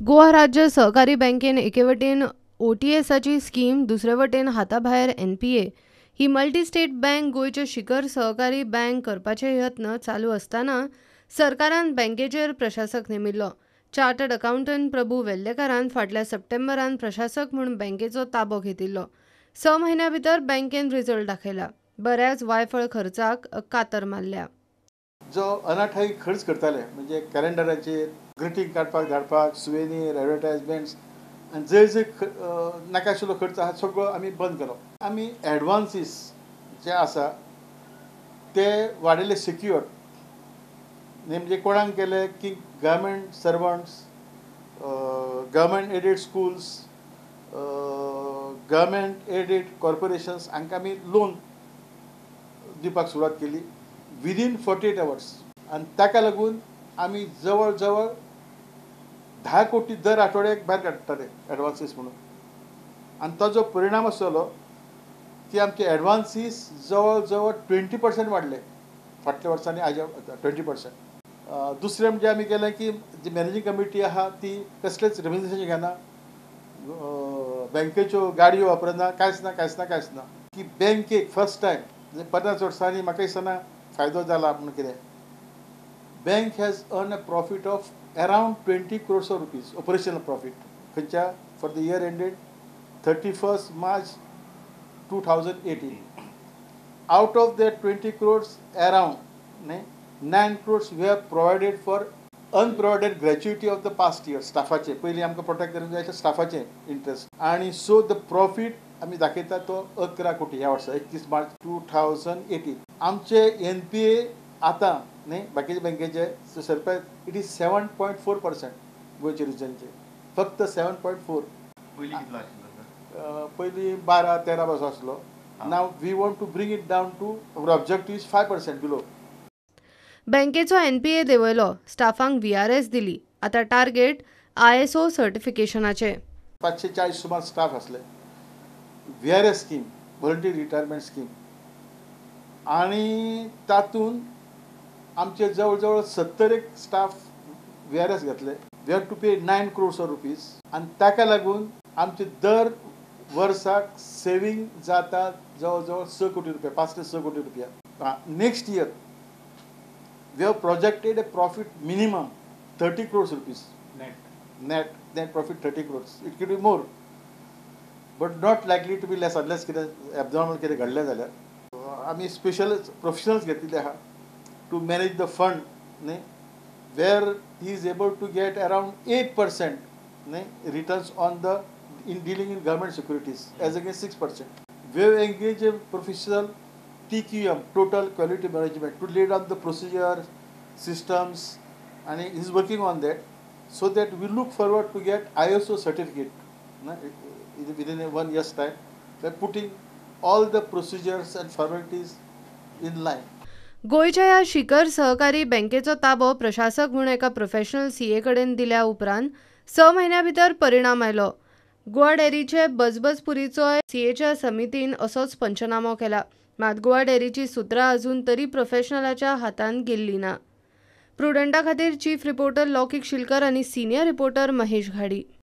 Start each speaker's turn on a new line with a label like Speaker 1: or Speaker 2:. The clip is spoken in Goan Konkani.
Speaker 1: गोवा राज्य सहकारी बँकेन एके वटेन ओटीएसाची स्कीम, दुसरे वटेन हाताभायर एनपीए ही मल्टी स्टेट बँक गोंयचे शिखर सहकारी बँक करपाचे यत्न चालू आसतना सरकारान बँकेचेर प्रशासक नेमिल्लो. चार्टर्ड अकाउंटंट प्रभू वेल्लेकारान फाटल्या सप्टेंबरान प्रशासक म्हूण बँकेचो ताबो घेतिल्लो. 6 म्हयन्यां भितर बँकेन रिजल्ट दाखयला. बऱ्याच वायफळ खर्चाक कातर मारल्या.
Speaker 2: जो अनाठाई खर्च करताले म्हणजे कॅलेंडराचेर, ग्रिटींग काडपाक धाडपाक, सुवेनीर, एडवर्टायजमेंट्स आनी जंय जंय नाका आशिल्लो खर्च आसा सगळो आमी बंद केलो. आमी एडवान्सीस जे आसा ते वाडयले सिक्युअर, म्हणजे कोणाक केले की government servants, government aided schools, government aided corporations हांकां आमी लोन दिवपाक सुरवात केली विदीन 48 आवर्स. आनी ताका लागून आमी जवळ जवळ 10 कोटी दर आठवड्याक भायर काडटाले एडवान्सीस म्हणून. आनी ताजो परिणाम असो जालो की आमचे एडवान्सीस जवळ जवळ 20% वाडले फाटल्या वर्सांनी आयच्या 20%. दुसरें म्हणजे आमी केलें की जी मॅनेजींग कमिटी आहा ती कसलेच रेम्युनरेशन घेना, बँकेच्यो गाडयो वापरना, कांयच ना कांयच ना कांयच ना. की बँकेक फर्स्ट टायम म्हणजे 50 वर्सांनी म्हाका दिसना फायदो जाला म्हणून कितें, bank has earn a profit of around 20 crores of rupees operational profit खंयच्या for the year ended 31 March 2018. Out of that 20 crores around न्ही 9 crores we have provided for unprovided gratuity of the past year स्टाफाचे. पयलीं आमकां प्रोटेक्ट करूंक जाय स्टाफाचे इंट्रस्ट. आनी सो the profit आमी दाखयता तो 11 कोटी ह्या वर्सा 31 मार्च 2018. आमचे एनपीए आतां न्ही बाकीच्या बँकेचे सरपाय it is 7.4% गोंयचे रिजनचे, फक्त 7.4. पयलीं 12-13 बसो आसलो. Now we want to bring it down to our objective is 5% below.
Speaker 1: बँकेचो एनपीए देंवयलो, स्टाफांक व्हीआरएस दिली, आतां टार्गेट आयएसओ सर्टिफिकेशनाचे.
Speaker 2: 540 सुमार स्टाफ आसले. VRS scheme, voluntary retirement scheme, आनी तातूंत आमचे जवळ जवळ 70 एक स्टाफ व्हीआरएस घेतले. We have to pay 9 crores of rupees. आनी ताका लागून आमचे दर वर्साक सेवींग जाता जवळ जवळ 6 कोटी रुपया, 5 ते 6 कोटी रुपया. Next year we have projected a profit minimum 30 crores rupees. Net net profit 30 crores. It could be more, but not likely to be less unless कितें एबनॉर्मल कितें घडलें जाल्यार. आमी स्पेशल प्रोफेशनल्स घेतिल्ले आहा टू मॅनेज the fund न्ही, where he is able to get around 8% न्ही returns on the in dealing in government securities as against 6%. We have engage a professional TQM, Total Quality Management, to lay down the procedure, systems, and he is working on that, so that we look forward to get ISO certificate within a 1 year's time by putting all the procedures and formalities in line.
Speaker 1: गोंयच्या ह्या शिखर सहकारी बँकेचो ताबो प्रशासक म्हूण एका प्रोफेशनल सीए कडेन दिल्या उपरांत 6 म्हयन्यां भितर परिणाम आयलो. गोवा डेअरीचे बजबजपुरीचोय सीएच्या समितीन असोच पंचनामो केला. मात गोवा डेअरीची सुत्रां अजून तरी प्रोफेशनलाच्या हातांत गेल्ली ना. प्रुडंटा खातीर चीफ रिपोर्टर लौकीक शिलकर आनी सिनियर रिपोर्टर महेश घाडी.